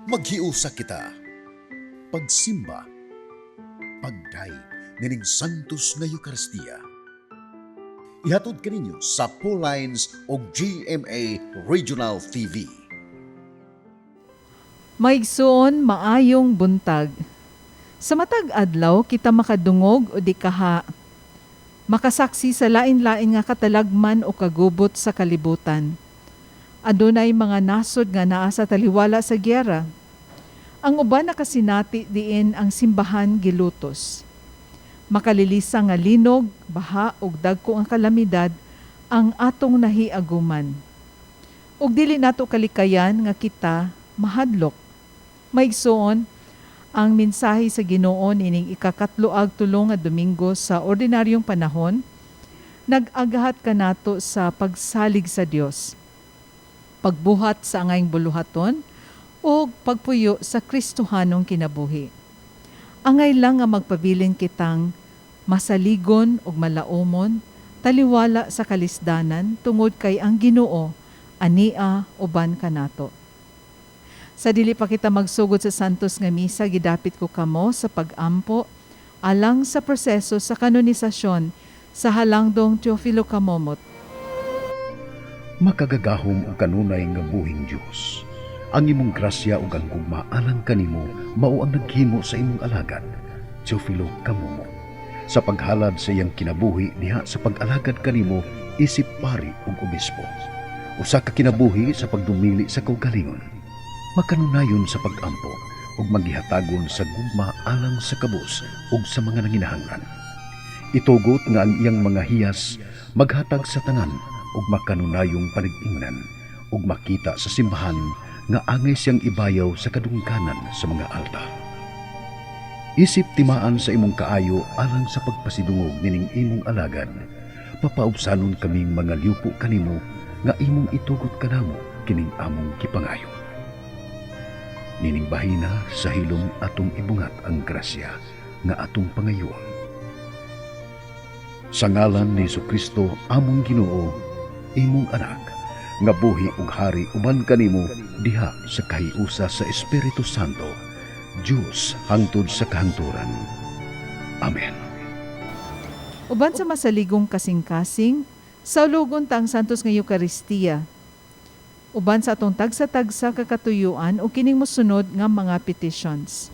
Maghiusa kita. Pagsimba. Pagdayeg nining Santos nga Eukaristiya. Ihatod kaninyo sa Lines o GMA Regional TV. Maigsoon, maayong buntag. Sa matag adlaw kita makadungog o di kaha makasaksi sa lain-lain nga katalagman o kagubot sa kalibutan. Adunay mga nasod nga naa sa taliwala sa gyera. Ang uban nakasinati diin ang simbahan gilutos. Makalilisa nga linog, baha ug dagko ang kalamidad ang atong nahiaguman. Ug dili nato kalikayan nga kita mahadlok. Maigsoon, ang mensahe sa Ginoo nining ikakatlo ag tulo nga Domingo sa ordinaryong panahon, nag-agahat kanato sa pagsalig sa Dios, pagbuhat sa angayng buluhaton ug pagpuyo sa Kristohanong kinabuhi. Angay lang nga magpabilin kitang masaligon ug malaumon taliwala sa kalisdanan tungod kay ang Ginoo ania uban kanato. Sa dili pa kita magsugod sa Santos nga Misa, gidapit ko kamo sa pag-ampo alang sa proseso sa kanonisasyon sa Halangdong Teofilo Camomot. Makagagahom ug kanunay nga buhing Dios. Ang imong grasya ug ang gugma alang kanimo mao ang naghimo sa imong alagad, Teofilo Camomot, sa paghalad sa iyang kinabuhi diha sa pag-alagad kanimo isip pari ug obispo. Usa ka kinabuhi sa pagdumili sa kaugalingon, makanunayon sa pag-ampo ug maghihatagon sa gugma alang sa kabus ug sa mga nanginahanglan. Itugot nga ang iyang mga hiyas maghatag sa tanan ug makanunayong panag-ingnan ug makita sa simbahan nga angay siyang ibayaw sa kadungganan sa mga altar. Isip timaan sa imong kaayo alang sa pagpasidungog nining imong alagad, papaubsanon kaming mga liupo kanimo nga imong itugot kanamo kining among gipangayo. Nining bahina sa hilom atong ibungat ang grasya nga atong pangayoon. Sa ngalan ni Kristo among Ginoo, imong anak, nga buhi ug hari uban kanimo diha sa kahiusa sa Espiritu Santo, Dios hangtod sa kahangturan. Amen. Uban sa masaligong kasing-kasing, saulugon ta ang Santos nga Eukaristiya. Uban sa atong tagsa-tagsa ka katuyuan o kining mosunod nga mga petitions.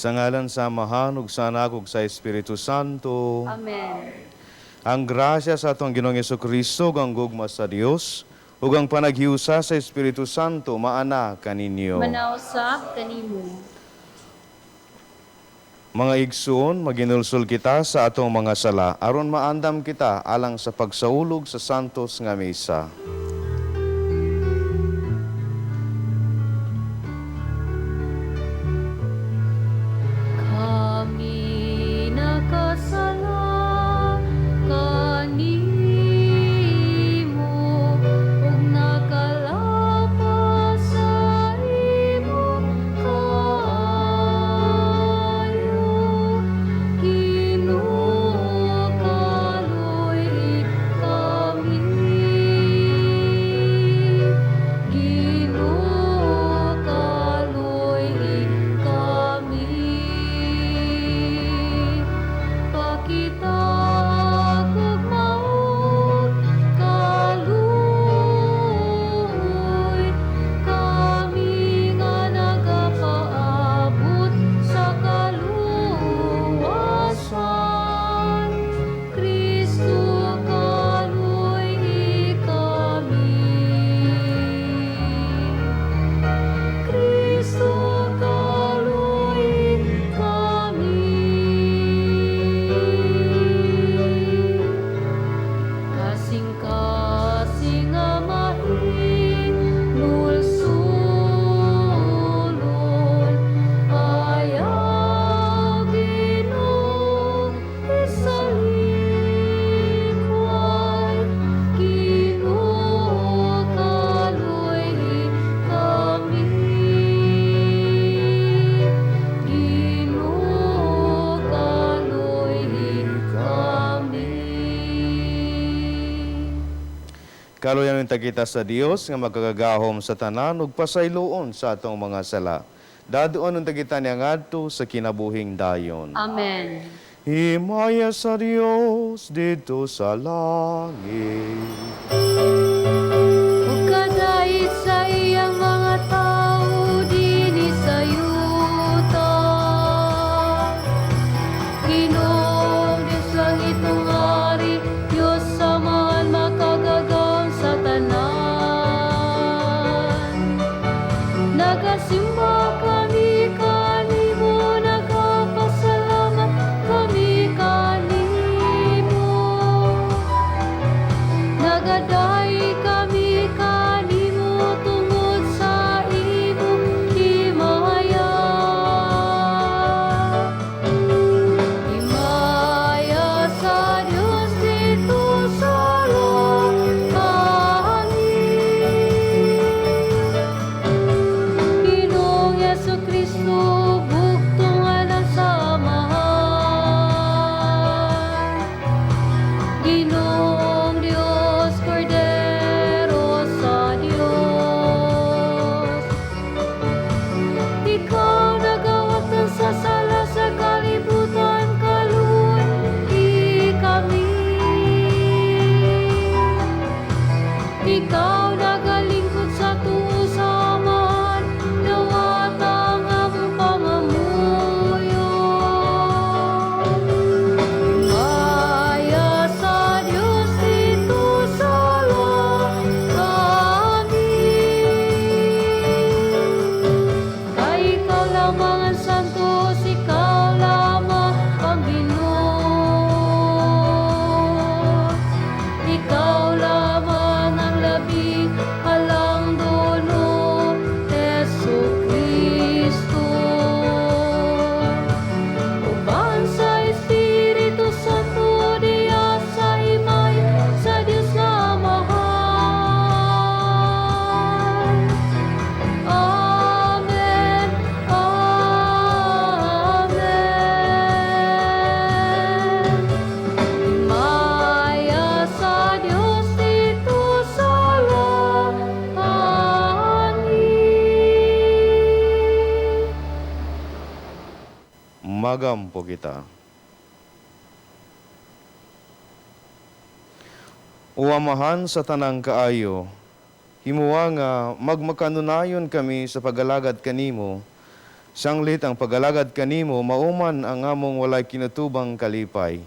Sa ngalan sa Amahan ug sa Anak ug sa Espiritu Santo. Amen. Ang grasya sa atong Ginoong Kristo ug ang gugma sa Dios ug ang panaghiusa sa Espiritu Santo maana kaninyo. Manausap kanimo. Mga igsoon, maginulsol kita sa atong mga sala aron maandam kita alang sa pagsaulog sa santos nga misa. Kami nakasala kanimo ug nakalapas sa imong kaayo. Ginoo, kaluy-i kami. Ginoo, kaluy-i kami. Pakita kog maong kaluoy, kami nga nagapaabot sa kaluwasan. Kristo, kaluy-i kami. Kristo, kaluy-i kami. Kasing-kasing nga mahinulsulon, ayaw, Ginoo, isalikway. Ginoo, kaluy-i kami. Ginoo, kaluy-i kami. Kaluyan unta kita sa Dios nga makagagahom sa tanan ug pasayloon sa atong mga sala. Daduon unta kita niya ngadto sa kinabuhing dayon. Amen. Himaya sa Dios didto sa langit. Ug kadait sa iyang mga tawo dinhi sa yuta. Ginoong Diyos langit ng ari, Diyos Amahan makagagahom sa tanan. Nagasimba kami kanimo, nagapasalamat kami kanimo. Nagaday kami kanimo tungod sa imong himaya. Himaya sa Dios didto sa langit. Ginoong Hesus Kristo, bugtong alang sa Amahan. Ginoong Dios, Kordero sa Dios. Ikaw nagawat sa sala sa kalibutan, kaluy-i kami. Ikaw nagalingkod sa tuo sa Amahan, dawata ang among pangamuyo. Himaya sa Dios didto sa langit. Kay ikaw lamang ang santos, ikaw lamang ang Ginoo. Ikaw lamang ang labing halangdon, Hesu Kristo. Uban sa Espiritu Santo, diha sa himaya sa Dios nga Amahan. Amen. Amen. Himaya sa Dios didto sa langit. Magampo kita. O Amahan sa tanang kaayo, himuwa nga magmakanunayon kami sa pagalagad kanimo. Sanglit ang pagalagad kanimo mauman ang among walay kinatubang kalipay.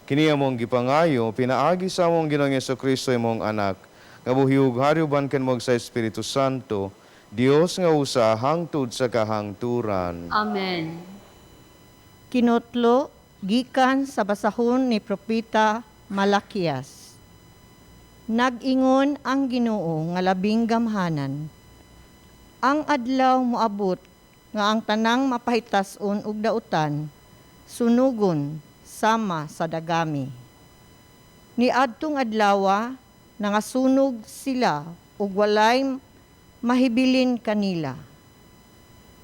Kini among gipangayo pinaagi sa among Ginoong Kristo imong anak nga buhi ug hari uban kanimo sa Espiritu Santo, Dios nga usa hangtod sa kahangturan. Amen. Kinutlo gikan sa basahon ni Propeta Malakias. Nag-ingon ang Ginoo nga labing gamhanan. Ang adlaw moabot nga ang tanang mapahitas-on ug dautan sunugon sama sa dagami. Niadtong adlawa nangasunog sila ug walay mahibilin kanila.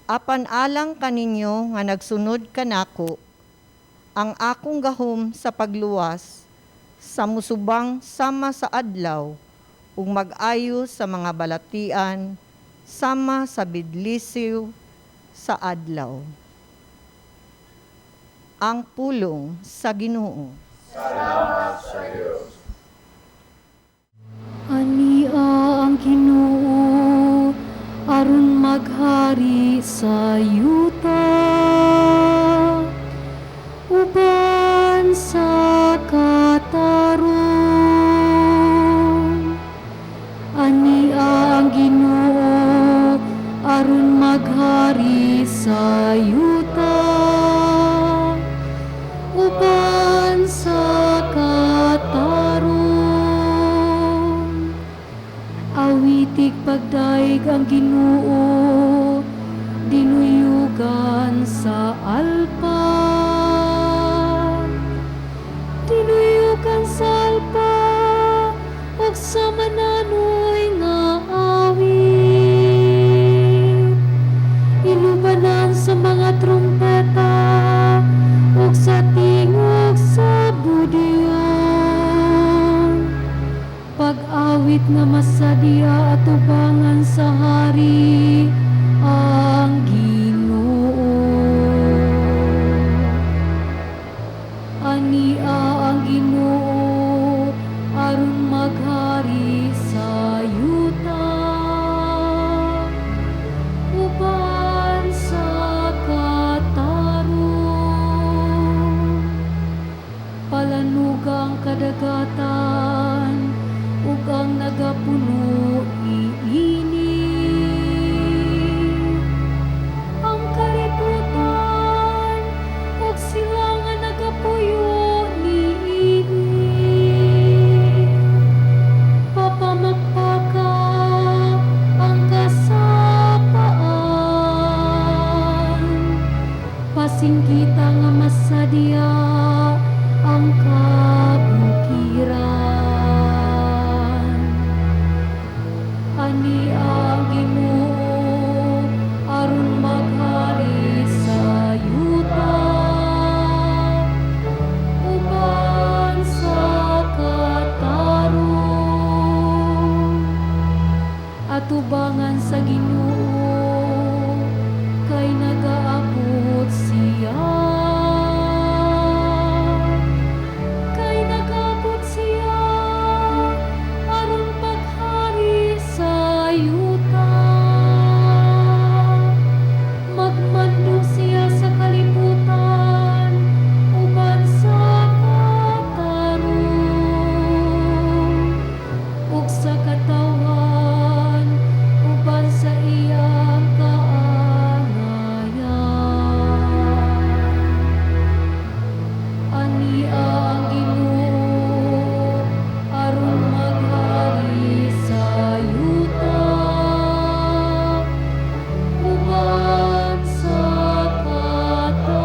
Apan alang kaninyo nga nagsunod kanako, ang akong gahom sa pagluwas sa musubang sama sa adlaw ug mag-ayo sa mga balatian sama sa bidlisiw sa adlaw. Ang pulong sa Ginoo. Ania ang Ginoo aron maghari sa yuta uban sa katarong. Ania ang Ginoo aron maghari sa yuta uban sa katarong. Awitig pagdaig ang Ginoo, dinuyugan sa alpa. Dinuyugan sa alpa ug sa mananoy nga awit. Ilubanan sa mga trumpeta ug sa tingog sa budyong. Pag-awit nga masadya atubangan sa hari ang Ginoo. Ania ang Ginoo aron maghari sa yuta uban sa katarong. Palanuga ang kadagatan ug ang nagapuno niini. Ang kalibutan ug sila nga nagapuyo niini. Papamakpaka ang kasapaan. Pasinggita nga masadya ang kabukiran. Ania ang Ginoo aron maghari sa yuta uban sa katarong. Atubangan sa Ginoo kay nagaabot siya. Kay nagaabot siya aron paghari sa yuta. Magmando siya sa kalibutan uban sa katarong ug sa katawhan uban sa iyang kaangayan. Ania ang Ginoo aron maghari sa yuta uban sa katarong.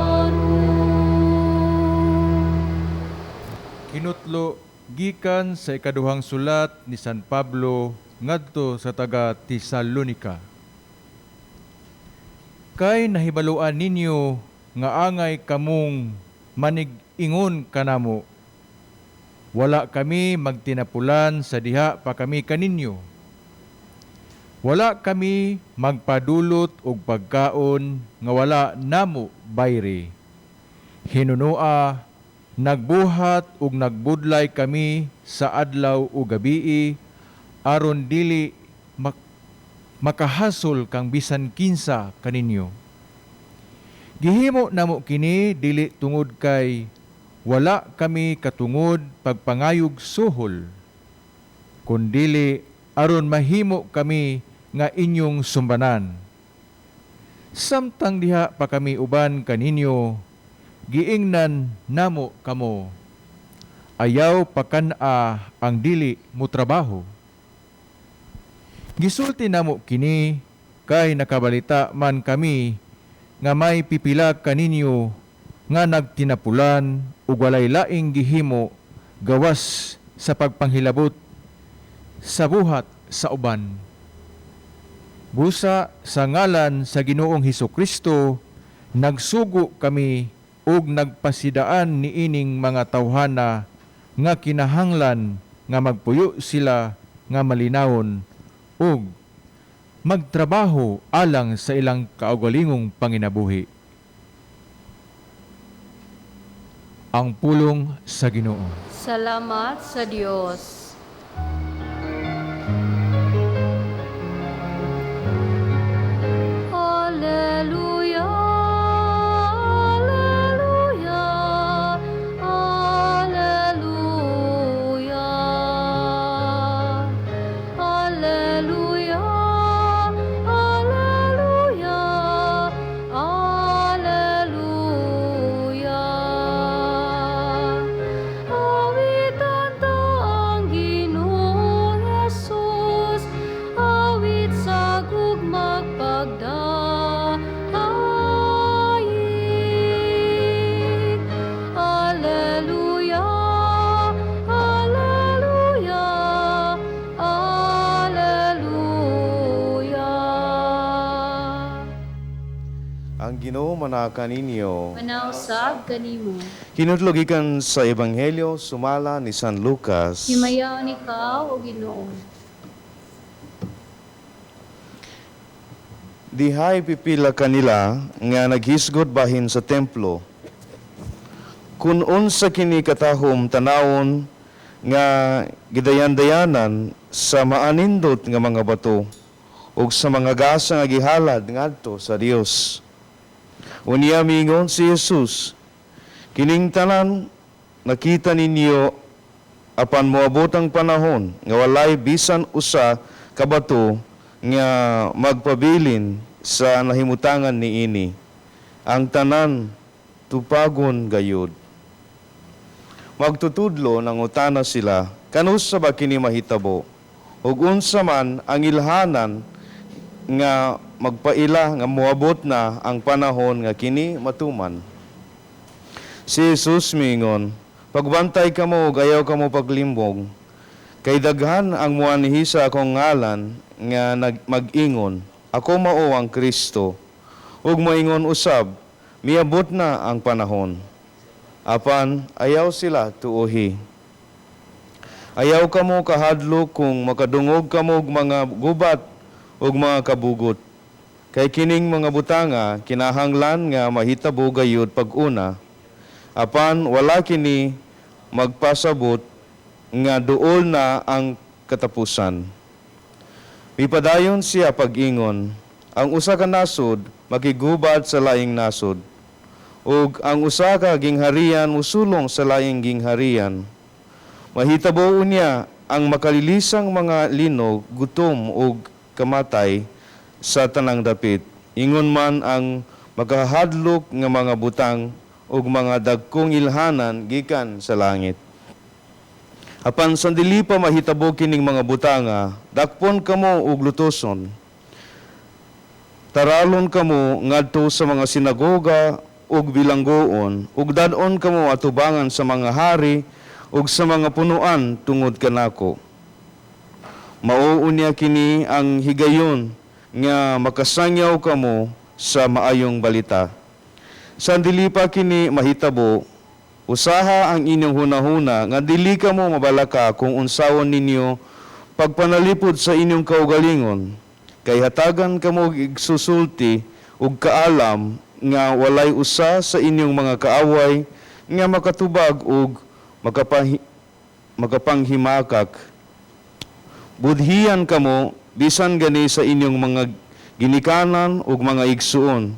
Kinutlo gikan sa ikaduhang sulat ni San Pablo ngadto sa taga Tesalonica. Kay nahibaluan ninyo nga angay kamong manig-ingon kanamo. Wala kami magtinapulan sa diha pa kami kaninyo. Wala kami magpadulot og pagkaon nga wala namo bayri. Hinunoa, nagbuhat ug nagbudlay kami sa adlaw ug gabii aron dili makahasol kang bisan kinsa kaninyo. Gihimo namo kini dili tungod kay wala kami katungod pagpangayog suhol, kundili aron mahimo kami nga inyong sumbanan. Samtang diha pa kami uban kaninyo, giingnan namo kamo: "Ayaw pakan-a ang dili mo trabaho." Gisulti namo kini kay nakabalita man kami nga may pipila kaninyo nga nagtinapulan ug walay laing gihimo gawas sa pagpanghilabot sa buhat sa uban. Busa sa ngalan sa Ginoong Hesus Kristo, nagsugo kami ug nagpasidaan niining mga tawhana nga kinahanglan nga magpuyo sila nga malinawon ug magtrabaho alang sa ilang kaugalingong panginabuhi. Ang pulong sa Ginoo. Salamat sa Dios. Alleluia, Alleluia, Alleluia. Alleluia, Alleluia, Alleluia. Awitan ta ang Ginoong Jesus, awit sa gugmag pagdaig. Alleluia, Alleluia, Alleluia. Ang Ginoo manaka ninyo. Manausab kanimo. Hinudlo gikan sa Ebanghelyo sumala ni San Lucas. Himayaon ikaw o Ginoo. Dihay pipila kanila nga naghisgot bahin sa templo. Kun unsa kini katahom tanawon nga gidayan-dayanan sa maanindot nga mga bato ug sa mga gasa nga gihalad ngadto sa Dios. Unya miingon si Jesus, "Kining tanan nakita ninyo, apan moabot ang panahon nga walay bisan usa ka bato nga magpabilin sa nahimutangan niini. Ang tanan tupagon gayud." Magtutudlo, nangutana sila, "Kanusa ba kini mahitabo? Ug unsa man ang ilhanan nga magpaila nga moabot na ang panahon nga kini matuman?" Si Jesus miingon, "Pagbantay kamo ug ayaw kamo paglimbong, kay daghan ang muanhi sa akong ngalan nga mag-ingon, 'Ako mao ang Kristo,' ug moingon usab, 'Miabot na ang panahon.' Apan ayaw sila tuohi. Ayaw kamo kahadlok kung makadungog kamo og mga gubat ug mga kabugot. Kay kining mga butanga kinahanglan nga mahitabo gayud pag-una, apan wala kini magpasabot nga duol na ang katapusan." Mipadayon siya pag-ingon, "Ang usa ka nasod makigubat sa laing nasod, ug ang usa ka gingharian mosulong sa laing gingharian. Mahitabo unya ang makalilisang mga linog, gutom ug kamatay sa tanang dapit. Ingon man ang makahadlok nga mga butang ug mga dagkong ilhanan gikan sa langit. Apan sandili pa mahitabo kining mga butanga, dakpon kamo ug lutoson. Taralon kamo ngadto sa mga sinagoga ug bilanggoon, ug dad-on kamo atubangan sa mga hari ug sa mga punuan tungod kanako. Mao unya kini ang higayon nga makasangyaw kamo sa maayong balita. Sandili pa kini mahitabo, usaha ang inyong hunahuna nga dili kamo mabalaka kung unsawon ninyo pagpanalipod sa inyong kaugalingon, kay hatagan kamo og igsusulti ug kaalam nga walay usa sa inyong mga kaaway nga makatubag ug makapanghimakak. Budhiyan kamo bisan gani sa inyong mga ginikanan ug mga igsuon.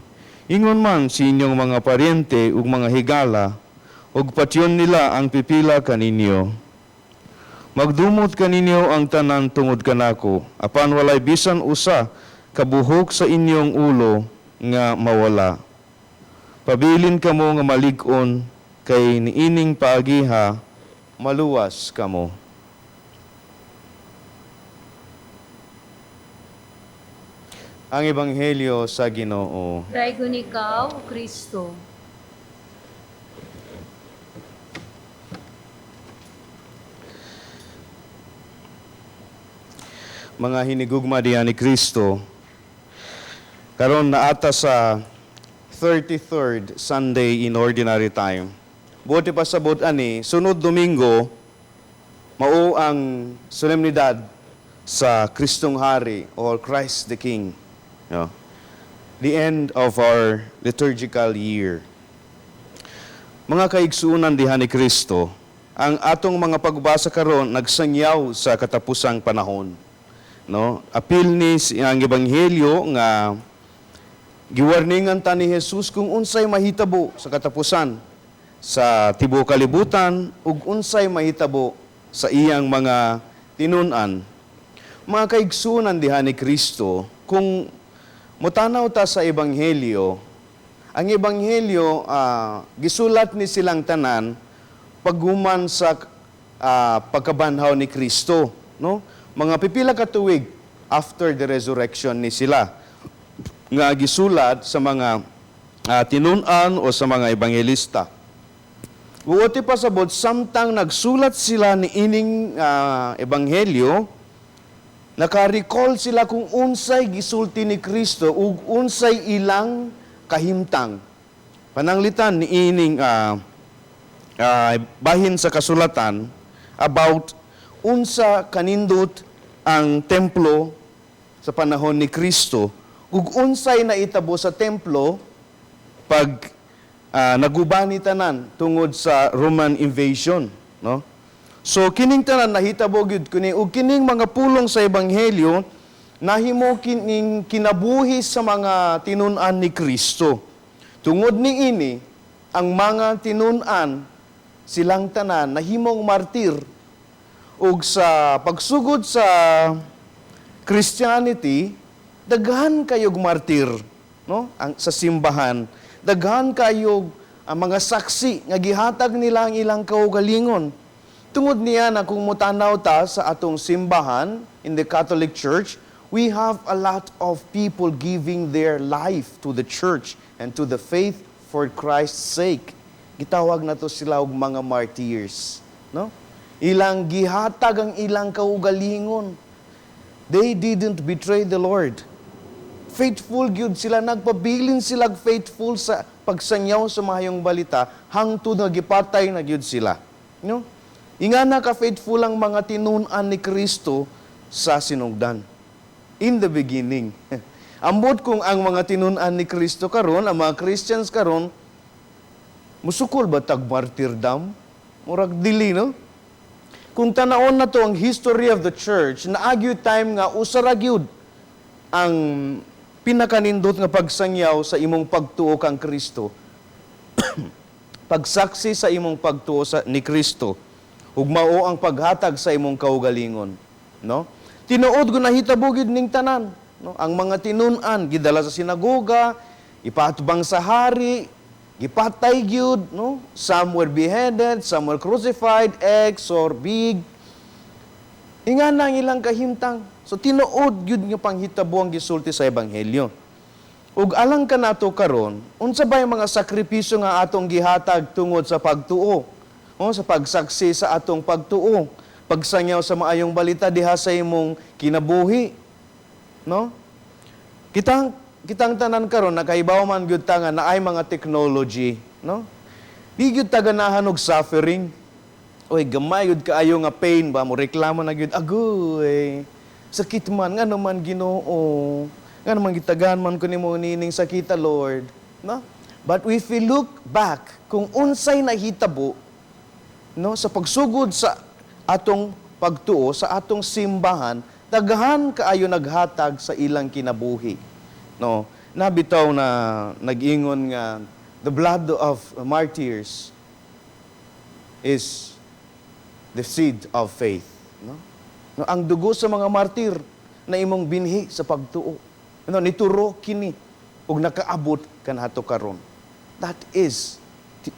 Ingon man sa inyong mga paryente ug mga higala, ug patyon nila ang pipila kaninyo. Magdumot kaninyo ang tanan tungod kanako, apan walay bisan usa kabuhok sa inyong ulo nga mawala. Pabilin kamo nga malig-on kay niining paagiha maluwas kamo. Ang Ebanghelyo sa Ginoo. Daygon ikaw, O Kristo. Mga hinigugma diha ni Kristo, karon naata sa 33rd Sunday in Ordinary Time. Buot ipasabot ani, sunod Domingo, mao ang solemnidad sa Kristong Hari or Christ the King. No? The end of our liturgical year. Mga kaigsuonan diha ni Kristo, ang atong mga pagbasa karon nagsangyaw sa katapusang panahon. No? Apil ni ang ebanghelyo nga giwarningan ta ni Jesus kung unsay mahitabo sa katapusan sa tibuok kalibutan ug unsay mahitabo sa iyang mga tinun-an. Mga kaigsuonan diha ni Kristo, kung motanaw ta sa ebanghelyo, ang ebanghelyo gisulat ni silang tanan paghuman sa pagkabanhaw ni Kristo, no? Mga pipila ka tuig after the resurrection ni sila nga gisulat sa mga tinun-an o sa mga ebanghelista. Buot ipasabot, samtang nagsulat sila ni ining ebanghelyo, naka-recall sila kung unsay gisulti ni Kristo ug unsay ilang kahimtang. Pananglitan ni ining bahin sa kasulatan about unsa kanindot ang templo sa panahon ni Kristo ug unsay naitabo sa templo pag naguba ni tanan tungod sa Roman invasion, no? So kining tanan nahitabo gyud kini ug kining mga pulong sa ebanghelyo nahimo kining kinabuhi sa mga tinun-an ni Kristo. Tungod niini ang mga tinun-an silang tanan nahimong martir ug sa pagsugod sa Christianity daghan kayog martir, no? Ang sa simbahan daghan kayog ang mga saksi nga gihatag nila ang ilang kaugalingon. Tungod niya na kung motanaw ta sa atong simbahan in the Catholic Church, we have a lot of people giving their life to the church and to the faith for Christ's sake. Gitawag na to sila og mga martyrs, no? Ilang gihatag ang ilang kaugalingon. They didn't betray the Lord. Faithful gyud sila, nagpabilin sila faithful sa pagsangyaw sa mahayong balita hangtod nga gipatay na gyud sila. No? Ingana ka faithful ang mga tinun-an ni Kristo sa sinugdan. In the beginning. Ambot kung ang mga tinun-an ni Kristo karon, ang mga Christians karon, musukol ba tag martyrdom? Murag dili, no? Kung tanaon na to ang history of the church, naagyo time nga usa ra gyud ang pinakanindot nga pagsangyaw sa imong pagtuo kang Kristo. Pagsaksi sa imong pagtuo sa ni Kristo ug mao ang paghatag sa imong kaugalingon, no? Tinuod ko nahitabo gyud ning tanan, no? Ang mga tinun-an gidala sa sinagoga, ipatubang sa hari, gipatay gyud, no? Some were beheaded, some were crucified, X or big. Ingana ang ilang kahimtang. So tinuod gyud nga panghitabo ang gisulti sa ebanghelyo. Ug alang kanato karon, unsa ba yung mga sakripisyo nga atong gihatag tungod sa pagtuo? O sa pagsaksi sa atong pagtuo, pagsangyaw sa maayong balita diha sa imong kinabuhi, no? Kitang tanan karon nakahibaw man gyud ta nga naay mga technology, no? Di gyud ta ganahan og suffering. Oy, gamay gyud kaayo nga pain ba mo reklamo na gyud, agoy. Sakit man ngano man Ginoo. Ngano man gitagaan man ko nimo nining sakita, Lord, no? But if we look back kung unsay nahitabo, no, sa pagsugod sa atong pagtuo sa atong simbahan, daghan kaayo naghatag sa ilang kinabuhi, no? Nabitaw na nag-ingon nga the blood of martyrs is the seed of faith. No? No, ang dugo sa mga martir na imong binhi sa pagtuo. No, nituro kini ug nakaabot kanato karon. That is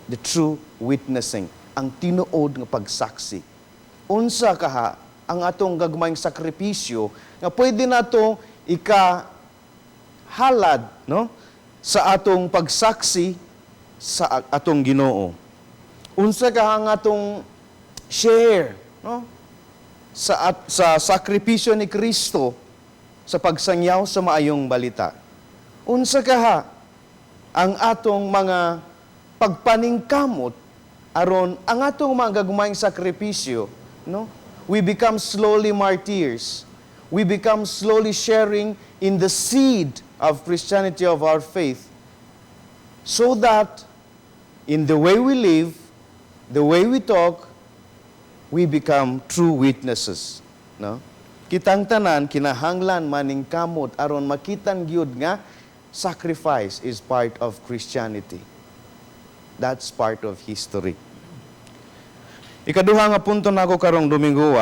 the true witnessing, ang tinuod nga pagsaksi. Unsa kaha ang atong gagmayng sakripisyo nga pwede nato ika halad, no, sa atong pagsaksi sa atong Ginoo? Unsa kaha ang atong share, no, sa sakripisyo ni Kristo sa pagsangyaw sa maayong balita? Unsa kaha ang atong mga pagpaningkamot aron ang atong mga gagmayng sakripisyo, no, we become slowly martyrs? We become slowly sharing in the seed of Christianity, of our faith, so that in the way we live, the way we talk, we become true witnesses, no? Kitang tanan kinahanglan maningkamot aron makitan gyud nga sacrifice is part of Christianity. That's part of history. Ikaduha nga punto nako karong Domingo,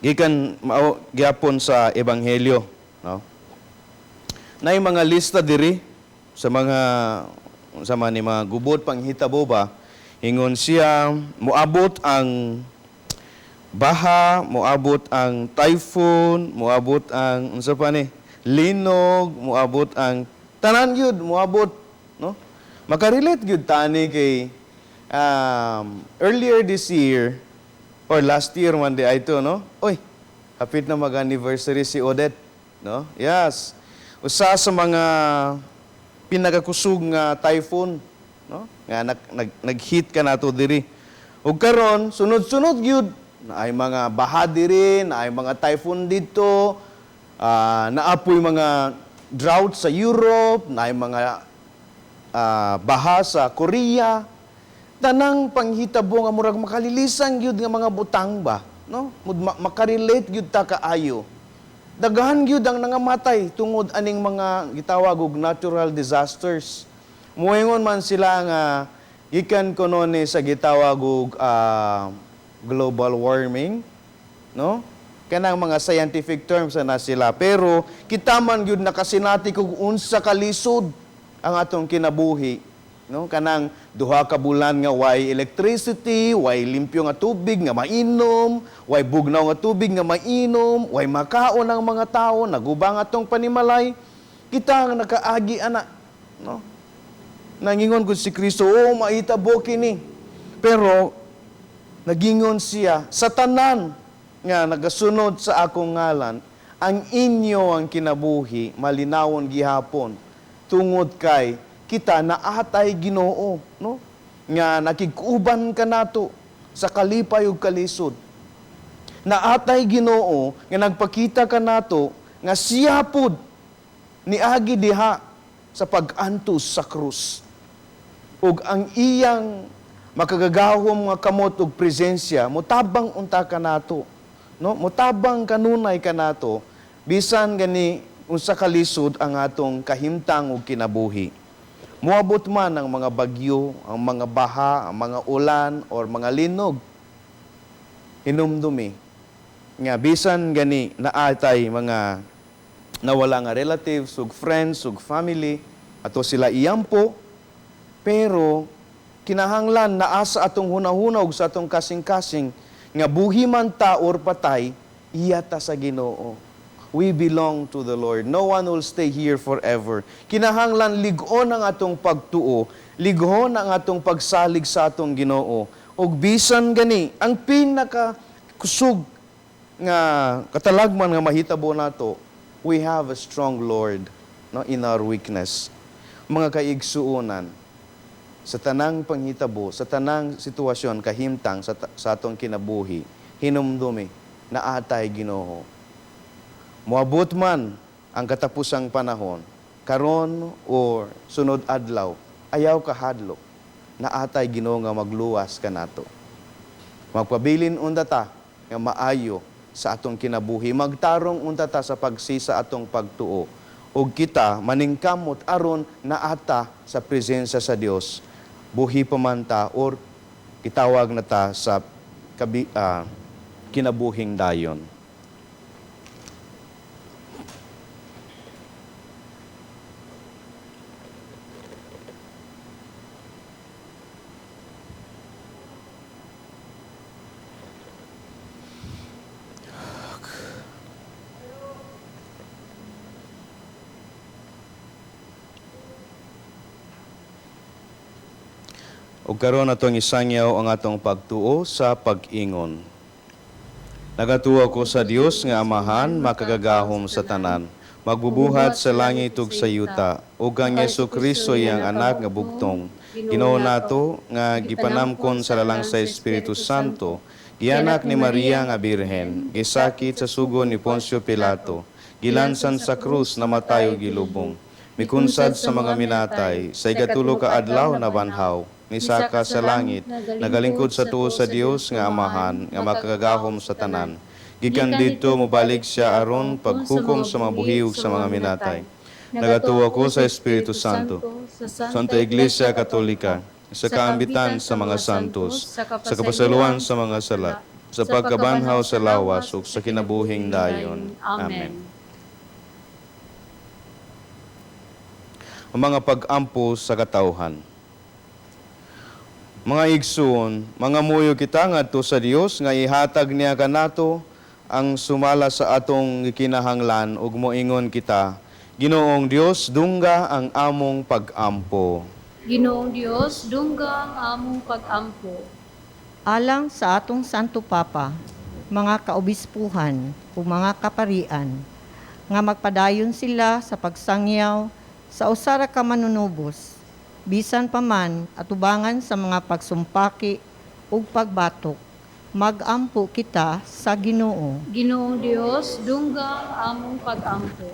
gikan mao gyapon sa ebanghelyo, no? Nay mga lista diri sa mga sa mga ni mga gubot panghitabo ba. Ingon siya, moabot ang baha, moabot ang typhoon, moabot ang unsa pa ni, linog, moabot ang tanan gyud, moabot, no? Makarelate gyud tani kay earlier this year or last year man di ay to, no? Oy, hapit na mag-anniversary si Odette, no? Yes. Usa sa mga pinakakusog nga typhoon, no? Nga nag-hit ka nato diri. Ug karon sunod-sunod gyud naay mga baha diri, naay mga typhoon dito, naapoy mga drought sa Europe, naay mga baha sa Korea. Tanang panghitabo nga murag makalilisan gyud nga mga butang ba, no? Makarelate gyud ta kaayo. Daghan gyud ang nangamatay tungod aning mga gitawag og natural disasters. Moingon man sila nga gikan kuno ni sa gitawag og global warming, no? Kanang mga scientific terms na sila, pero kita man gyud nakasinati kog unsa kalisod ang atong kinabuhi, no? Kanang 2 ka bulan nga way electricity, way limpyo nga tubig nga mainom, way bugnaw nga tubig nga mainom, way makaon ang mga tao, naguba ang atong panimalay. Kita ang nakaagi ana, no? Nangingon gud si Kristo, "Oh, mahitabo kini." Pero nagingon siya sa tanan nga nagasunod sa akong ngalan, ang inyo ang kinabuhi malinawon gihapon tungod kay kita naatay Ginoo, no, nga nakig-uban kanato sa kalipay ug kalisod. Naatay Ginoo nga nagpakita kanato nga siya pud niagi diha sa pag-antos sa krus ug ang iyang makagagahom nga kamot ug presensya motabang unta kanato, no, motabang kanunay kanato bisan gani unsa kalisod ang atong kahimtang ug kinabuhi. Moabot man ang mga bagyo, ang mga baha, ang mga ulan or mga linog, hinumdumi nga bisan gani naatay mga nawala nga relatives ug friends ug family, ato sila iyampo, pero kinahanglan naa sa atong hunahuna ug sa atong kasing-kasing nga buhi man ta or patay, iya ta sa Ginoo. We belong to the Lord. No one will stay here forever. Kinahanglan lig-on ang atong pagtuo, lighon ang atong pagsalig sa atong Ginoo. Ug bisan gani ang pinaka kusog nga katalagman nga mahitabo nato, we have a strong Lord, no, in our weakness. Mga kaigsuonan, sa tanang panghitabo, sa tanang sitwasyon, kahimtang sa atong kinabuhi, hinumdumi na atay Ginoo. Moabot man ang katapusang panahon, karon or sunod adlaw, ayaw kahadlok, na atay Ginoo nga magluwas kanato. Magpabilin unta ta nga maayo sa atong kinabuhi, magtarong unta ta sa pagsisa atong pagtuo. Ug kita maningkamot aron naata sa presensya sa Dios. Buhi pa man ta or gitawag na ta sa kinabuhing dayon. Ug karon atong isangyaw ang atong pagtuo sa pag-ingon. Nagatuo ko sa Dios nga Amahan, makagagahom sa tanan, magbubuhat sa langit ug sa yuta, ug ang Jesu Kristo iyang anak nga bugtong. Ginoo nato nga gipanamkon sa lalang sa Espiritu Santo, gianak ni Maria nga Birhen, gisakit sa sugo ni Poncio Pilato, gilansan sa krus, namatay ug gilubong, mikunsad sa mga minatay, sa ikatulo ka adlaw nabanhaw, misaka sa langit, nagalingkod sa tuo sa Dios nga Amahan, nga makagagahom sa tanan. Gikan didto mobalik siya aron paghukom sa mga buhi ug sa mga minatay. Nagatuo ko sa Espiritu Santo, Santa Iglesia Katolika, sa kaambitan sa mga santos, sa kapasaluan sa mga sala, sa pagkabanhaw sa lawas ug sa kinabuhing dayon. Amen. Ang mga pag-ampo sa katawhan. Mga igsoon, mga muyo kita ngadto sa Dios nga ihatag niya kanato ang sumala sa atong gikinahanglan ug moingon kita, Ginoong Dios, dungga ang among pag-ampo. Ginoong Dios, dungga ang among pag-ampo. Alang sa atong Santo Papa, mga kaobispuhan ug mga kaparian, nga magpadayon sila sa pagsangyaw sa usa ra ka manunubos, bisan pa man atubangan sa mga pagsumpaki ug pagbatok, magampo kita sa Ginoo. Ginoong Dios, dungga ang among pag-ampo.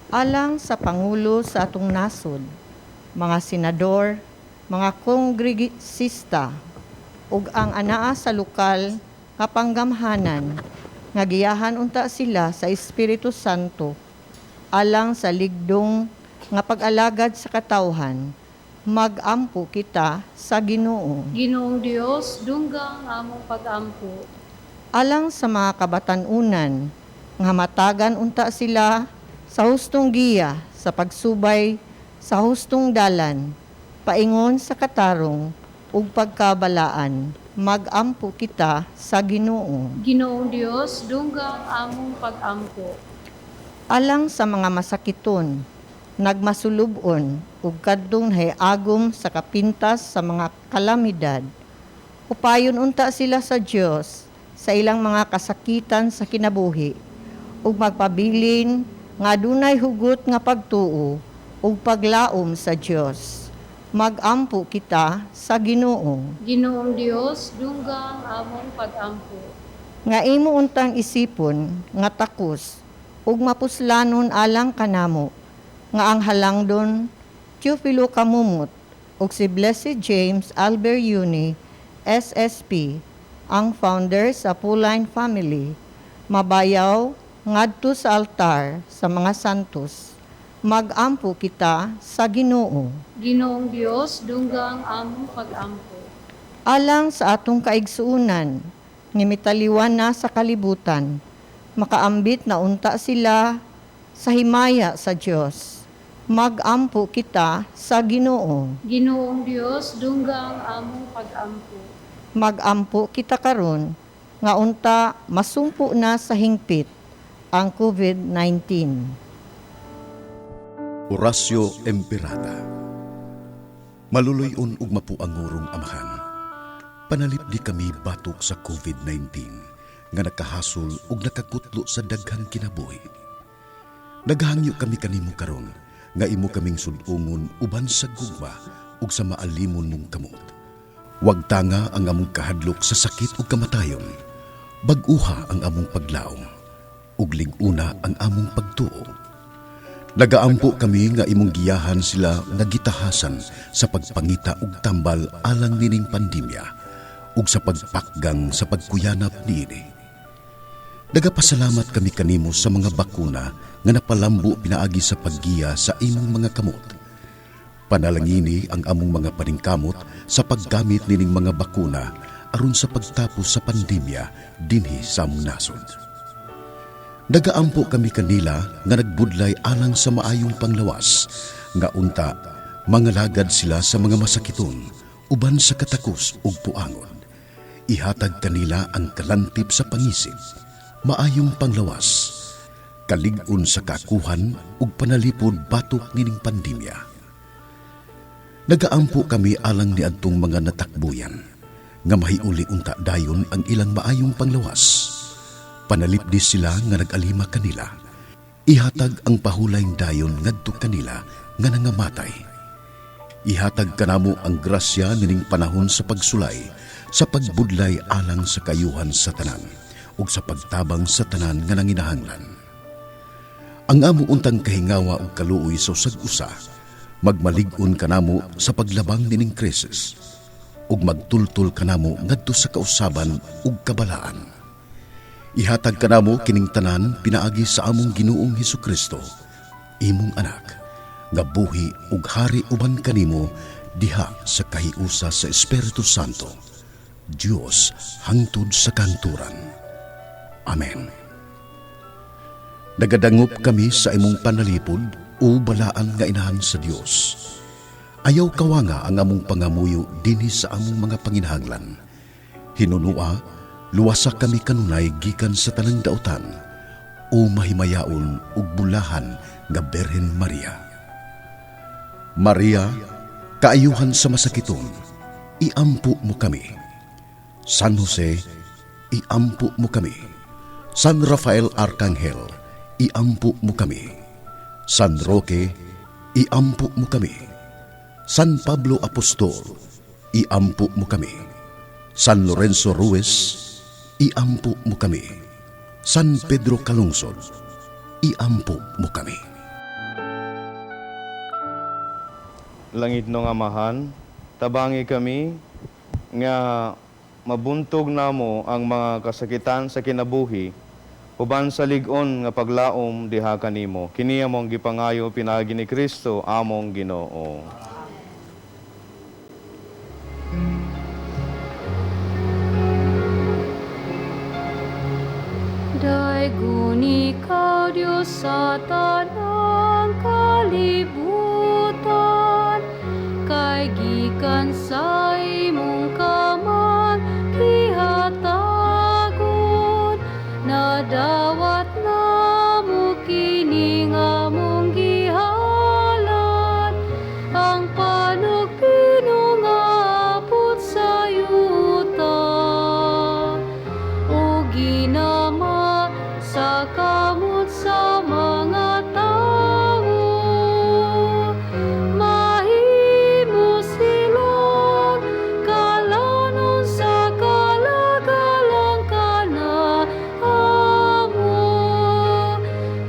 Alang sa Pangulo sa atong nasod, mga senador, mga kongresista, ug ang anaa sa lokal nga panggamhanan, nga giyahan unta sila sa Espiritu Santo, alang sa ligdong nga pag-alagad sa katawhan, magampo kita sa Ginoo. Ginoong Dios, dungga ang among pag-ampo. Alang sa mga kabatan-unan, nga matagan unta sila sa hustong giya sa pagsubay sa hustong dalan, paingon sa katarong ug pagkabalaan, magampo kita sa Ginoo. Ginoong Dios, dungga ang among pag-ampo. Alang sa mga masakiton, nagmasulubon ug kadtong nahiagom sa kapintas sa mga kalamidad, upayon unta sila sa Dios sa ilang mga kasakitan sa kinabuhi ug magpabilin nga adunay hugot nga pagtuo ug paglaom sa Dios. Magampo kita sa Ginoo. Ginoong Dios, dungga ang among pag-ampo. Nga imo untang isipon nga takos ug mapuslanon alang kanamo nga ang halangdon Teofilo Camomot ug si Blessed James Albert Uni SSP, ang founder sa Pauline Family, mabayaw ngadto sa altar sa mga santos. Magampo kita sa Ginoo. Ginoong Dios, dungga ang among pag-ampo. Alang sa atong kaigsuonan nga mitaliwan na sa kalibutan, makaambit na unta sila sa himaya sa Dios. Magampo kita sa Ginoo. Ginoong Dios, dungga ang among pag-ampo. Magampo kita karon nga unta masumpo na sa hingpit ang COVID-19. Oratio Imperata. Maluluy-on ug mapuangurong Amahan, panalipdi kami batok sa COVID-19 nga nakahasol ug nakakutlo sa daghang kinabuhi. Naghangyo kami kanimo karon nga imo kaming sud-ungon uban sa gugma ug sa maalimon mong kamot. Wag tanga ang among kahadlok sa sakit ug kamatayon. Bag-uha ang among paglaom ug lig-una ang among pagtuo. Nagaampo kami nga imong giyahan sila nga gitahasan sa pagpangita og tambal alang nining pandemya ug sa pagpakgang sa pagkuyanap niini. Nagapasalamat kami kanimo sa mga bakuna nga napalambo pinaagi sa paggiya sa imong mga kamot. Panalangini ang among mga paningkamot sa paggamit nining mga bakuna aron sa pagtapos sa pandemya dinhi sa among nasod. Nagaampo kami kanila nga nagbudlay alang sa maayong panglawas, nga unta mangalagad sila sa mga masakiton uban sa katakos ug puangon. Ihatag kanila ang kalantip sa pangisip, maayong panglawas, kalig-on sa kakuhan ug panalipod batok nining pandemya. Nagaampo kami alang niadtong mga natakbuyan, nga mahiuli unta dayon ang ilang maayong panglawas. Panalipdi sila nga nag-alima kanila. Ihatag ang pahulay dayon ngadto kanila nga nangamatay. Ihatag kanamo ang grasya nining panahon sa pagsulay, sa pagbudlay alang sa kayuhan sa tanan, ug sa pagtabang sa tanan nga nanginahanglan. Ang amo untang kahingawa ug kaluoy sa usag usa, magmalig-on kanamo sa paglabang nining krisis, ug magtultol kanamo ngadto sa kausaban ug kabalaan. Ihatag kanamo kining tanan pinaagi sa among Ginoong Hesukristo, imong anak, nga buhi ug hari uban kanimo diha sa kahiusa sa Espiritu Santo, Dios hangtod sa kanturan. Amen. Nagadangop kami sa imong panalipod o balaan nga inahan sa Dios. Ayaw kawanga ang among pangamuyo dinhi sa among mga panginahanglan. Hinunua, luwasa kami kanunay gikan sa tanang dautan o mahimayaon ug bulahan nga Birhen Maria. Maria, kaayuhan sa masakiton, iampo mo kami. San Jose, iampo mo kami. San Rafael Arcangel, iampo mo kami. San Roque, iampo mo kami. San Pablo Apostol, iampo mo kami. San Lorenzo Ruiz, iampo mo kami. San Pedro Calungsod, iampo mo kami. Langit nung Amahan, tabangi kami nga mabuntog namo ang mga kasakitan sa kinabuhi uban sa lig-on nga paglaom diha kanimo. Kini among gipangayo pinaagi ni Kristo among Ginoo. Daygon ikaw, Dios, sa tanang kalibutan, kay gikan sa imong kamang gihatagon, nadawat namo kini nga among gihalad, ang panugpino nga apot sa yuta. O ginama sa kamot sa mga tawo, mahimo silang kalanon sa kalagalang kanamo.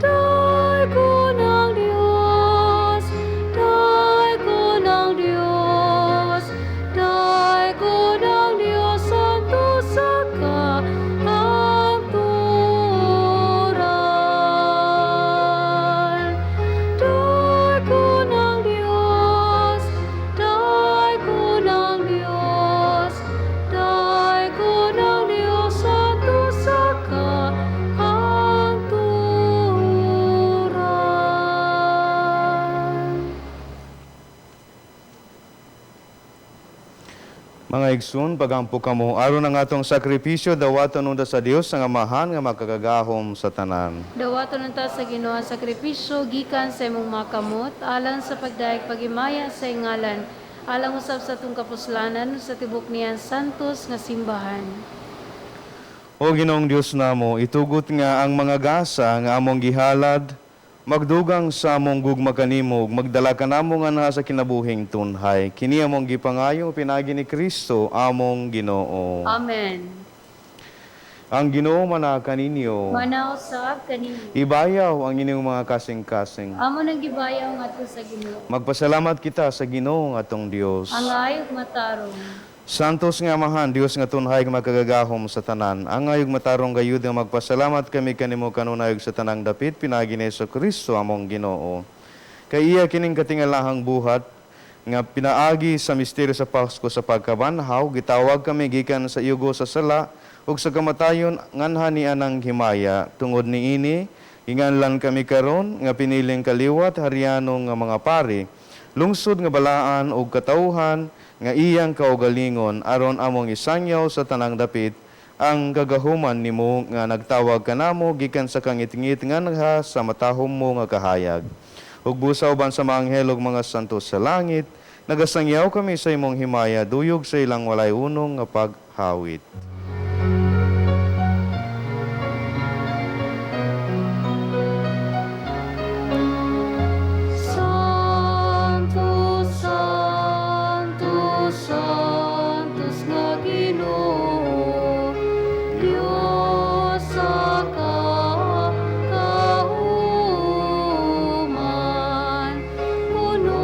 Daygon ang Dios, daygon ang Dios, daygon ang Dios santo sa kahangturan. Daygon ang Dios, daygon ang Dios, daygon ang Dios santo sa kahangturan. Mga igsoon, pagampo kamo aron ang atong sakripisyo dawaton unta sa Dios ang Amahan nga makagagahom sa tanan. Dawaton unta sa Ginoo ang sakripisyo gikan sa imong mga kamot alang sa pagdayeg paghimaya sa iyang ngalan, alang usab sa atong kapuslanan sa tibok niyang santos nga simbahan. O Ginoong Dios namo, itugot nga ang mga gasa nga among gihalad magdugang sa among gugma kanimo ug magdala kanamo nganha sa kinabuhing tunhay. Kini among gipangayo pinaagi ni Kristo among Ginoo. Amen. Ang Ginoo mana kaninyo. Mana usab kanimo. Ibayaw ang inyong mga kasing-kasing. Amo nang gibayaw ngadto sa Ginoo. Magpasalamat kita sa Ginoo nga atong Dios. Angay ug matarong. Santos nga Amahan, Dios nga tunhay nga makagagahom sa tanan. Angay ug matarong gayud nga magpasalamat kami kanimo kanunay ug sa tanang dapit pinaagi ni Kristo among Ginoo. Kay iya kining katingalahang buhat nga pinaagi sa misteryo sa Pasko sa pagkabanhaw, gitawag kami gikan sa yugo sa sala ug sa kamatayon nganha ni anang himaya. Tungod niini, ginganlan kami karon nga piniling kaliwat hariano nga mga pari, lungsod nga balaan ug katawhan nga iyang kaugalingon aron among isangyaw sa tanang dapit ang gagahuman nimo nga nagtawag kanamo gikan sa kangitngit nganha sa matahom mo nga kahayag. Ug busa uban sa mga anghel ug mga santo sa langit, nagasangyaw kami sa imong himaya duyog sa ilang walay unong nga paghawit. Santo, Santo, Santos nga Ginoo, Dios sa kahuman, puno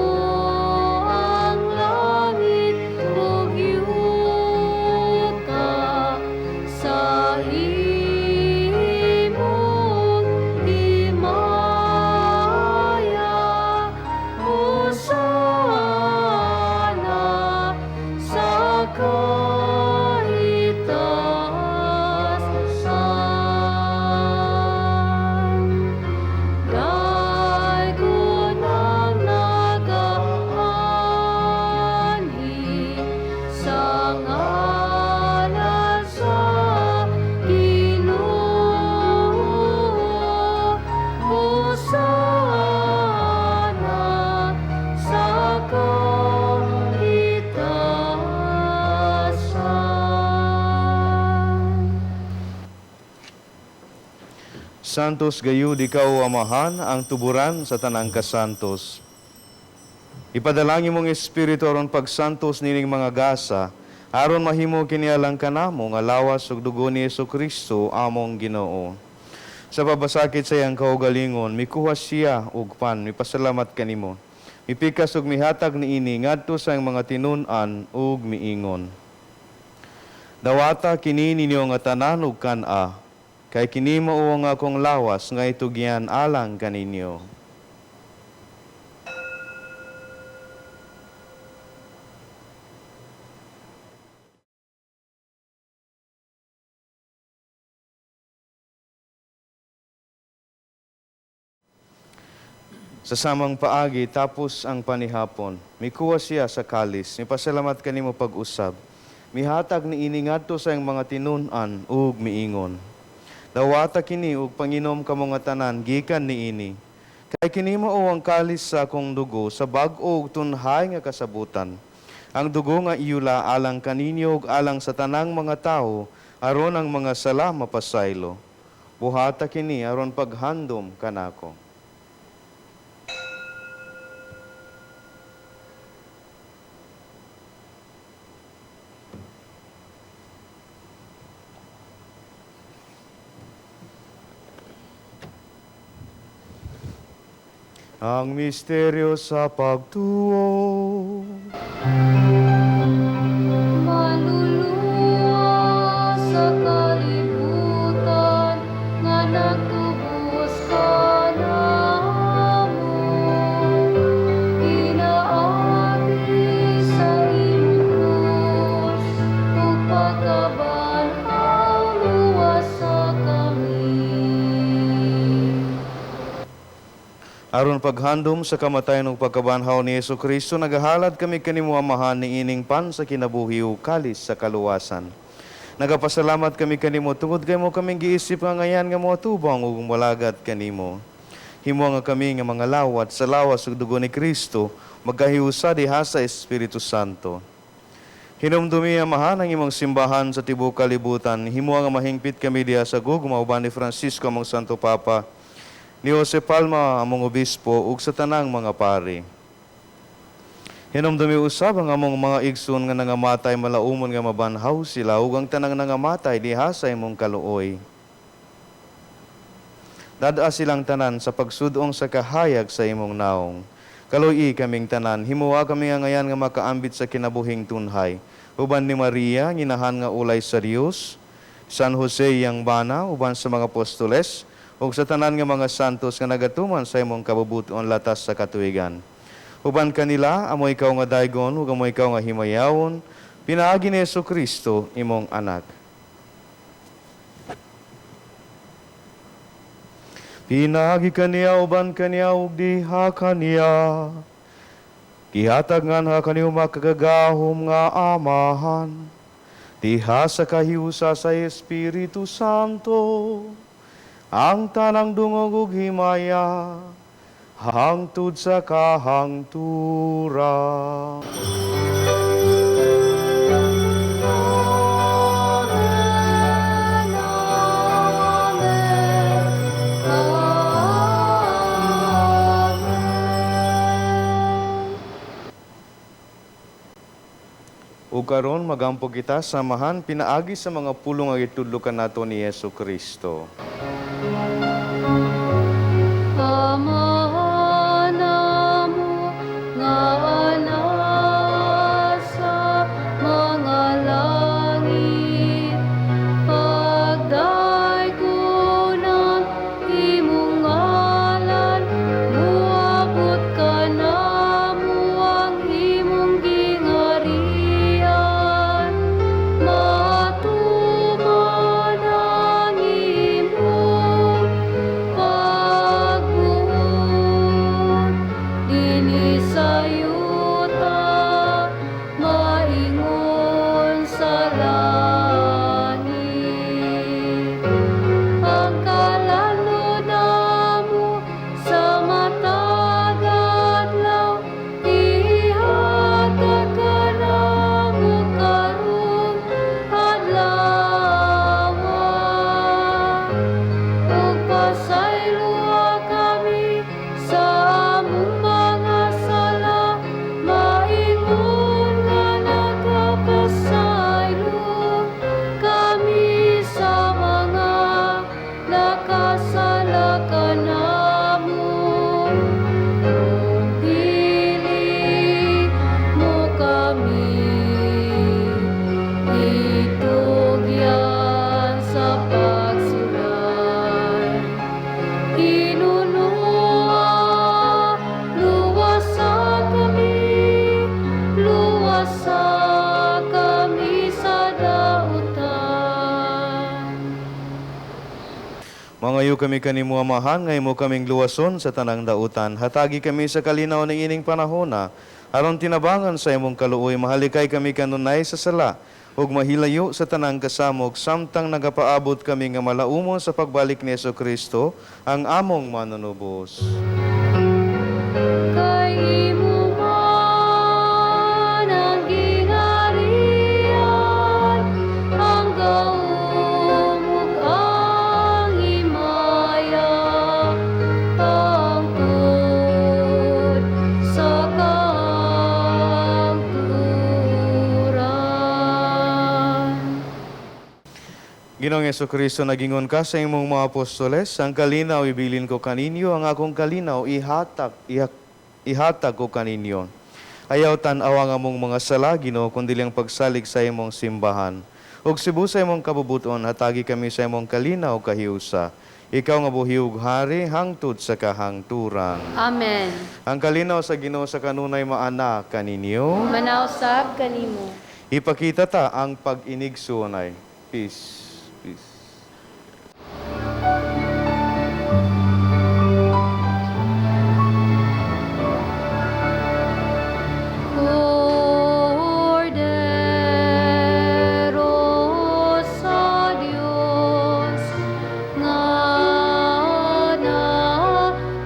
ang langit ug yuta sa imong himaya. Hosana sa kahitasan. Daygon ang nagaanhi sa ngalan sa Ginoo. Hosana sa kahitasan. Santos gayud ikaw, Amahan, ang tuburan sa tanang kasantos. Ipadalangin mong espiritu aron pagsantos nining mga gasa, aron mahimo kini alang kanamo nga lawas ug dugo ni Kristo among Ginoo. Sa pabasakit sa iyang kaugalingon, mikuha siya og pan, mipasalamat kanimo. Mipikas ug mihatag niini ngadto sa iyang mga tinun-an ug miingon. Dawata kini ninyo nga tanan ug kan-a, kay kini mao ang akong lawas nga itugyan alang kaninyo. Sa samang paagi, tapos ang panihapon, mikuha siya sa kalis, mipasalamat kanimo pag-usab. Mihatag niini ngadto sa iyang mga tinun-an ug miingon. Dawata kini ug panginom kamo nga tanan gikan niini. Kay kini mao ang kalis sa akong dugo sa bag-o ug tunhay nga kasabutan. Ang dugo nga iyula alang kaninyo ug alang sa tanang mga tawo aron ang mga sala mapasaylo. Buhata kini aron paghandom kanako. Ang misteryo sa pagtuo. Maluluwa sa kalibutan nga nagtubos kanamo, pinaagi sa imong krus ug pagkabanhaw luwasa kami. Aron paghandom sa kamatayon ug pagkabanhaw ni Kristo, nagahalad kami kanimo, Amahan, niining pan sa kinabuhi ug kalis sa kaluwasan. Nagapasalamat kami kanimo tungod kay mo kaming giisip nga ngayan nga moatubang ug molagat kanimo. Himo nga kami nga mga lawat sa lawas ug dugo ni Kristo magkahiusa diha sa Espiritu Santo. Hinumdumi, Amahan, ang imong simbahan sa tibuok kalibutan. Himo nga mahingpit kami diha sa gugma uban ni Francisco among Santo Papa, ni Jose Palma among obispo ug sa tanang mga pari. Hinumdumi usab ang among mga igsoon nga nangamatay, malaumon nga mabanhaw sila ug ang tanang nangamatay diha sa imong kaluoy. Dad-a silang tanan sa pagsudong sa kahayag sa imong naong. Kaluy-i kaming tanan, himuha kami nga ngayan nga makaambit sa kinabuhing tunhay. Uban ni Maria, nginahan nga ulay sa Dios, San Jose iyang bana, uban sa mga apostoles, ug sa tanan nga mga santos nga nagatuman sa imong kabubuton latas sa katuigan. Uban kanila, amo ikaw nga daygon, ug amo ikaw nga himayawon, pinaagi ni Hesus Kristo, imong anak. Pinaagi kaniya, uban kaniya, ug diha kaniya. Gihatag nganha kaniyo makagagahom nga Amahan. Diha sa kahiusa sa Espiritu Santo, ang tanang dungog ug himaya, hangtod sa kahangtura. Ug karon magampo kita samahan pinaagi sa mga pulong nga gitudlo kanato ni Yesu Kristo. Amahan namo nga nasa mga langit, pagdaygonan imong ngalan, muabot kanamo ang imong gingharian, matuman ang imong pagbuot dinhi sa yuta, maingon sa langit. Ang kalanlon namo sa matag adlaw, ihatag kanamo karong adlaw. Ug pasayloa kami sa among mga sala, maingon nga nagapasaylo kami sa mga nakasala kanamo. Ug dili mo kami itugyan sa pagsulay. Hinunoa, luwasa kami, luwasa kami sa dautan. Mangayo kami kanimo Amahan, nga imo kaming luwason sa tanang dautan. Hatagi kami sa kalinaw ng ining panahona, aron tinabangan sa imong kaluoy, mahalikay kami kanunay sa sala, ug mahilayo sa tanang kasamok, samtang nagapaabot kami nga malaumon sa pagbalik ni Hesus Kristo, ang among manunubos. Kay imo man ang gingharian, ang gahom ug ang himaya, hangtod sa kahangturan. Ginoong Kristo, nagingon ka sa imong mga apostoles, ang kalinaw ibilin ko kaninyo, ang akong kalinaw ihatag ko kaninyo. Ayaw tan-awa nga among mga sala, Ginoo, kundi ang pagsalig sa imong simbahan. Ug sibu sa imong kabubuton, hatagi kami sa imong kalinaw kahiusa. Ikaw nga buhi ug hari hangtod sa kahangturan. Amen. Ang kalinaw sa Ginoo sa kanunay maana kaninyo. Manausab kanimo. Ipakita ta ang pag-inigsuonay. Peace. Peace. Kordero sa Dios nga nakawagtag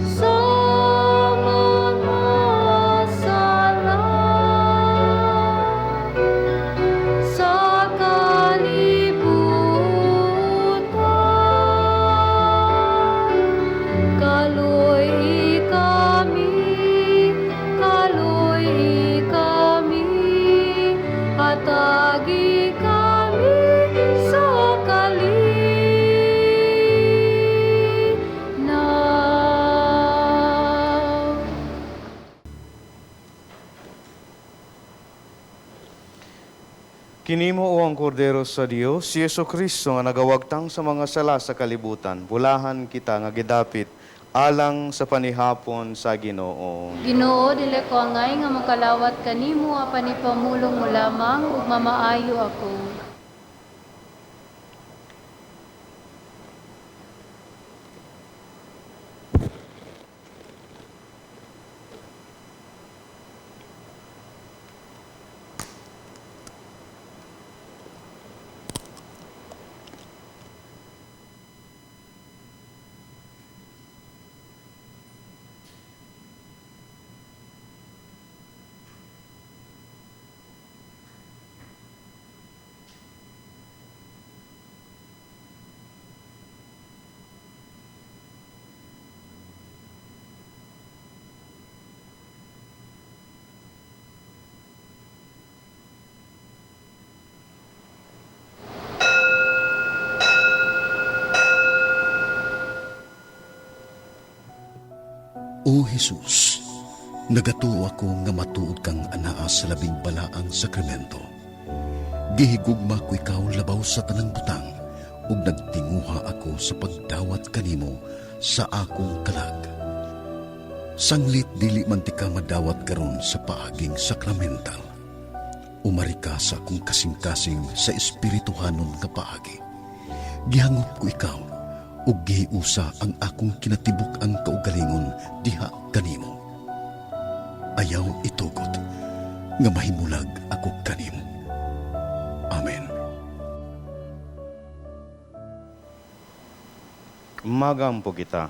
sa mga sala. Kini mao ang Kordero sa Dios, si Jesu Kristo nga nagawagtang sa mga sala sa kalibutan. Bulahan kita nga gidapit alang sa panihapon sa Ginoo. Ginoo, dili ko angay nga makalawat kanimo apan ipamulong mo lamang ug mamaayo ako. O Jesus, nagatuo ako nga matuod kang anaa sa labing balaang sakramento. Gihigugma ko ikaw labaw sa tanang butang ug nagtinguha ako sa pagdawat kanimo sa akong kalag. Sanglit dili man tika madawat karon sa paaging sakramental. Umari ka sa akong kasing-kasing sa espirituhanon nga paagi. Gihangop ko ikaw ug gihiusa ang akong kinatibuk-ang kaugalingon diha kanimo. Ayaw itugot nga mahimulag ako kanimo. Amen. Magampo kita.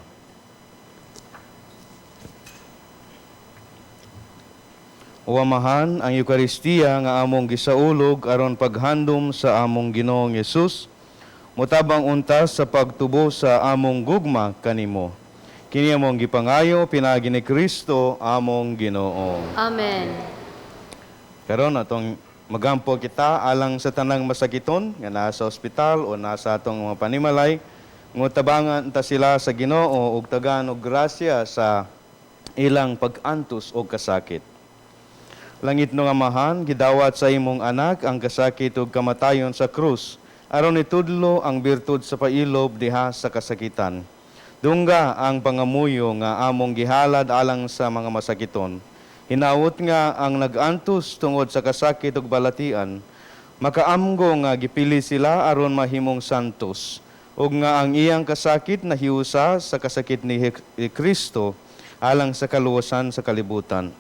O Amahan, ang Eukaristiya nga among gisaulog aron paghandom sa among Ginoong Hesus, mutabang unta sa pagtubo sa among gugma kanimo. Kini among gipangayo pinaagi ni Kristo among Ginoo. Amen. Karon atong magampo kita alang sa tanang masakiton nga naa sa ospital o nasa atong mga panimalay, nga tabangan ta sila sa Ginoo ug tagaan og grasya sa ilang pag-antos og kasakit. Langitnong Amahan, gidawat sa imong anak ang kasakit ug kamatayon sa krus, aron itudlo ang birtud sa pailob diha sa kasakitan. Dungga ang pangamuyo nga among gihalad alang sa mga masakiton. Hinaut nga ang nag-antos tungod sa kasakit ug balatian, makaamgo nga gipili sila aron mahimong santos, ug nga ang iyang kasakit nahiusa sa kasakit ni Kristo alang sa kaluwasan sa kalibutan.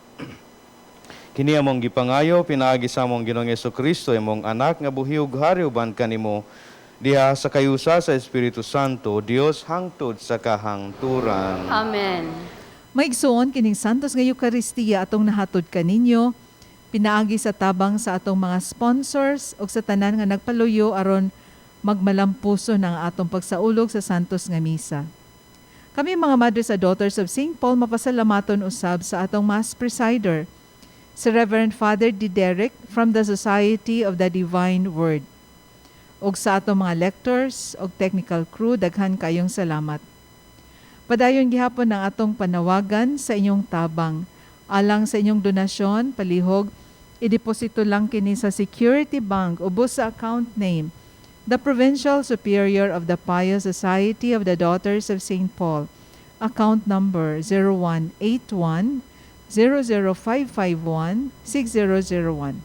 Kini among gipangayo pinaagi sa among Ginoong Kristo, imong anak nga buhi ug hari uban kanimo diha sa kayusa sa Espiritu Santo, Dios hangtod sa kahangturan. Amen. Maigsuon kining Santos nga Eukaristiya atong nahatod kaninyo, pinaagi sa tabang sa atong mga sponsors ug sa tanan nga nagpaluyo aron magmalampuso ng atong pagsaulog sa Santos nga Misa. Kami mga Madres at Daughters of St. Paul mapasalamaton usab sa atong Mass Presider, si Reverend Father Diderick from the Society of the Divine Word. Ug sa atong mga lectors ug technical crew, daghan kayong salamat. Padayon gihapon ang atong panawagan sa inyong tabang. Alang sa inyong donasyon, palihog, ideposito lang kini sa Security Bank ubos sa account name, the Provincial Superior of the Pious Society of the Daughters of St. Paul, account number 0181 00551 6001.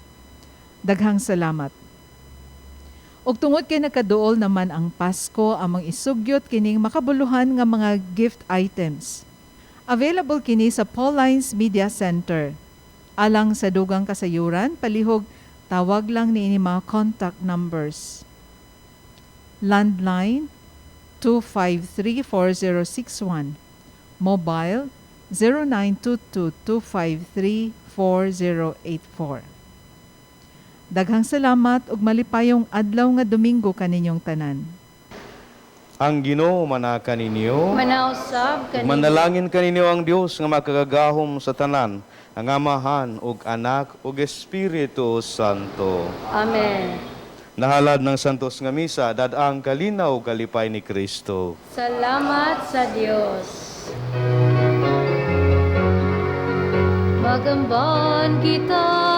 Daghang salamat. Ug tungod kay nakaduol naman ang Pasko, among isugyot kining makabuluhan nga mga gift items. Available kini sa Paulines Media Center. Alang sa dugang kasayuran, palihog tawag lang niini mga contact numbers. Landline 253-4061. Mobile 0922-253-4084. Daghang salamat ug malipayong adlaw nga Domingo kaninyong tanan. Ang Ginoo manaka ninyo. Manausab kanimo. Manalangin kaninyo ang Dios nga makagagahom sa tanan, ang Amahan ug Anak ug Espiritu Santo. Amen. Nahalad ng Santos nga Misa, dad-ang kalinaw kalipay ni Kristo. Salamat sa Dios. Magamban kita.